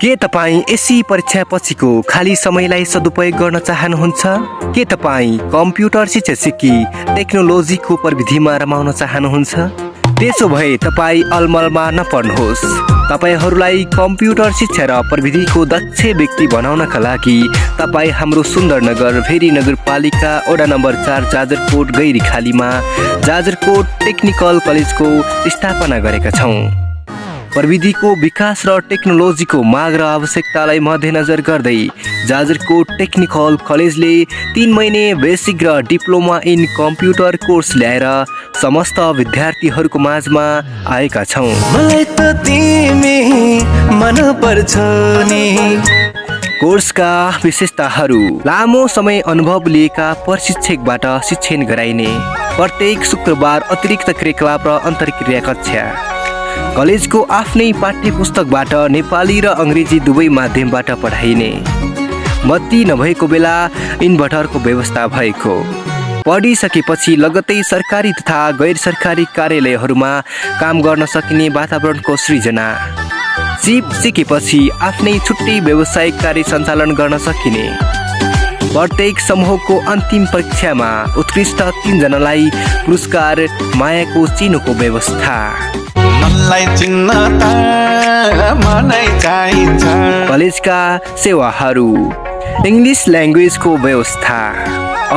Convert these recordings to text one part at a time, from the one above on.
के तपाईँ एसई परीक्षा पछिको खाली समयलाई सदुपयोग गर्न चाहनुहुन्छ? के तपाईँ कम्प्युटर शिक्षा सिकी टेक्नोलोजीको प्रविधिमा रमाउन चाहनुहुन्छ? त्यसो भए तपाईँ अलमलमा नपर्नुहोस्। तपाईहरूलाई कम्प्युटर शिक्षा र प्रविधिको दक्ष व्यक्ति बनाउनका लागि तपाईँ हाम्रो सुन्दरनगर भेरी नगरपालिका वडा नम्बर 4 जाजरकोट गैरीखालीमा जाजरकोट टेक्निकल कलेजको स्थापना गरेका छौँ। प्रविधिको विकास र टेक्नोलोजीको माग र आवश्यकतालाई मध्यनजर गर्दै जाजरकोट टेक्निकल कलेजले 3 महिने बेसिक र डिप्लोमा इन कम्प्युटर कोर्स ल्याएर समस्त विद्यार्थीहरूको माझमा आएका छौँ। मलाई त तिमी मन पर्छ नि। कोर्सका विशेषताहरू: लामो समय अनुभव लिएका प्रशिक्षकबाट शिक्षण गराइने, प्रत्येक शुक्रबार अतिरिक्त क्रियाकलाप र अन्तर्क्रिया कक्षा, कलेजको आफ्नै पाठ्य पुस्तकबाट नेपाली र अङ्ग्रेजी दुवै माध्यमबाट पढाइने, बत्ती नभएको बेला इन्भर्टरको व्यवस्था भएको, पढिसकेपछि लगत्तै सरकारी तथा गैर सरकारी कार्यालयहरूमा काम गर्न सकिने वातावरणको सृजना, सिप सिकेपछि आफ्नै छुट्टै व्यावसायिक कार्य सञ्चालन गर्न सकिने, प्रत्येक समूहको अन्तिम परीक्षामा उत्कृष्ट 3 जनालाई पुरस्कार मायाको चिनोको व्यवस्था। कलेजका सेवाहरू: इङ्ग्लिस ल्याङ्ग्वेजको व्यवस्था,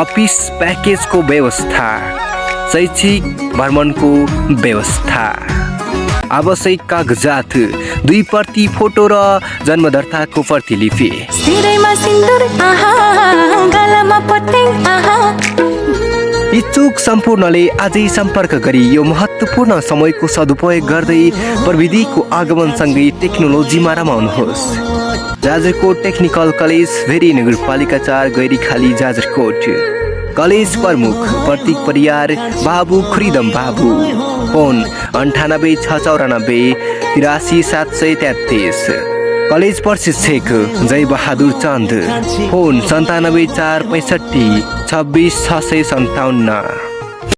अफिस प्याकेजको व्यवस्था, शैक्षिक भ्रमणको व्यवस्था, आवश्यक कागजात 2 प्रति फोटो र जन्मदर्ताको प्रतिलिपि। इच्छुक सम्पूर्णले आजै सम्पर्क गरी यो महत्त्वपूर्ण समयको सदुपयोग गर्दै प्रविधिको आगमनसँगै टेक्नोलोजीमा रमाउनुहोस्। जाजरकोट टेक्निकल कलेज भेरी नगरपालिका 4 गैरीखाली जाजरकोट। कलेज प्रमुख प्रतीक परियार बाबु खुरिदम बाबु। फोन 98 694 83 733। कलेज प्रशिक्षक जय बहादुर चन्द। फोन 97 465 26 657।